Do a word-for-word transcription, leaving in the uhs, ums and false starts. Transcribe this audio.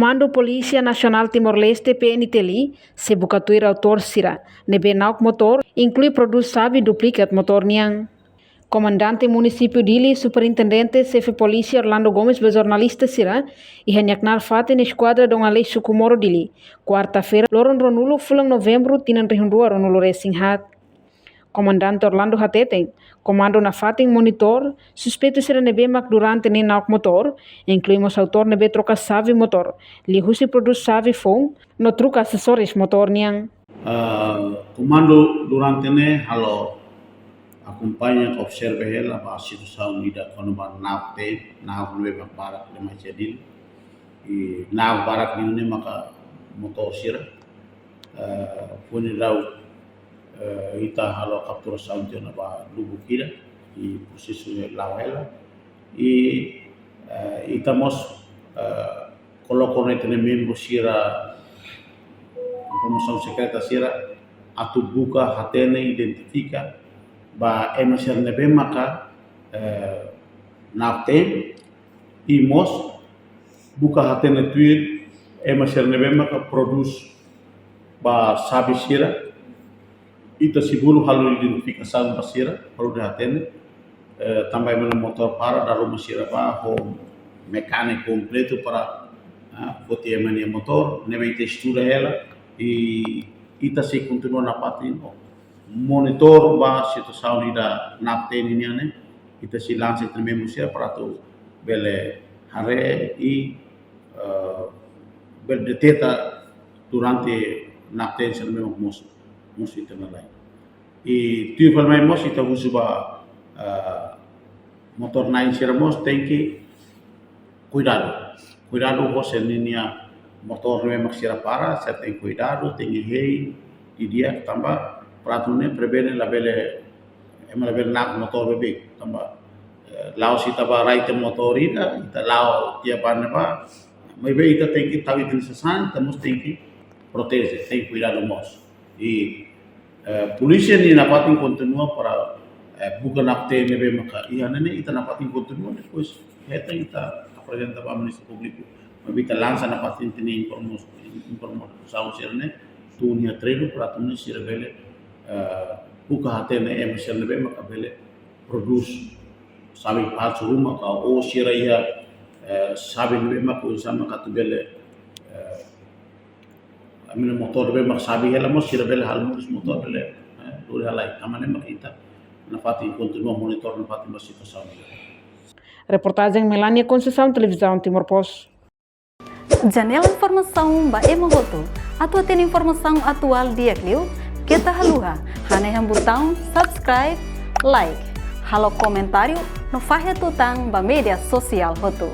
Komandu Polísia Nasionál Timor-Leste, P N T L, sei buka tuir autór sira ne'ebé na'ok motór, inklui produs xave duplikat motór nian. Komandante Munisípiu Dili, Superintendente Xefe Polísia Orlando Gomes ba jornalista sira iha nia knaar fatin Eskuadra Dom Aleixo Comoro Dili, kuarta-feira, loron ruanulu fulan Novembru, tinan rihun rua ruanulu resin haat. Komandante Orlando hateten, komandu nafatin monitora suspeitu sira ne'ebé mak durante ne'e na'ok motór, inklui mós autór ne'ebé troka xave motór, liuhusi produs xave foun, no troka asesóriu motór nian. Ah, komandu durante ne'e halo akompaña ka observa hela ba situasaun ida kona-ba na'ok te'in, na'ok ne'ebé mak barak demais iha Dili. I na'ok barak ne'e maka motór sira. Eh, foin daudaun, eh, ita halo kapturasaun tiha ona ba lubuk ida, i prosesu la'o hela. I, eh, ita mós, eh, koloka ona ita-nia membru sira, informasaun sekreta sira, atu buka hatene, identifika ba ema sira ne'ebé maka, eh, na'ok te'in, i mós buka hatene tuir ema sira ne'ebé maka produs ba xave sira. Ita sei bolu halo identifikasaun ba sira, halo dehan hatene, eh, tanba ema nia motór para, dala ruma sira bá ho mekániku kompletu para, ah, foti ema nia motór, ne'ebé ita estuda hela, i ita sei kontinua nafatin, oh, monitora ba situasaun ida na'ok te'in nian ne'e, ita sei lansa ita-nia membru sira para atu bele haree i, eh, bele deteta durante na'ok te'in sira ne'ebé mak mosu, mosu ita-nia lae. I tuir fali mai mós ita husu ba, eh, motór na'in sira mós tenke kuidadu. Kuidadu ho sira-nia motór ne'ebé mak sira para, sira tenke kuidadu, tenke hein didi'ak tanba para atu nune'e prevene labele, ema labele na'ok motór beibeik tanba, eh, la'ós ita bá rai tiha motór ida, ita la'o tiha ba ne'ebá, maibé ita tenke tau ita-nia sasán, ita mós tenke proteje, tenke kuidadu mós. I, eh, polísia nian nafatin kontinua para, eh, buka na'ok te'in ne'ebé maka iha ne'e, ita nafatin kontinua, depois hetan ita aprezenta ba Ministériu Públiku. Maibé ita lansa nafatin ita-nia informa-, informasaun sira-ne'e, tun iha terrenu para atu nune'e sira bele, eh, buka hatene ema sira ne'ebé maka bele produs xave palsu ruma ka, ou sira iha, eh, xave ne'ebé maka uza maka atu bele, eh, ami-nia motór ne'ebé mak xave hela mós sira bele halo moris motór bele, eh, lori halai. Tanba ne'e mak ita nafatin kontinua monitora nafatin ba situasaun ida. Reportajen Melania Conceição, Televizaun Timor Post. Janela informasaun ba ema hotu. Atu hatene informasaun atuál di'ak liu, keta haluha hanehan butaun subscribe, like, halo komentáriu no fahe tutan ba média sosiál hotu.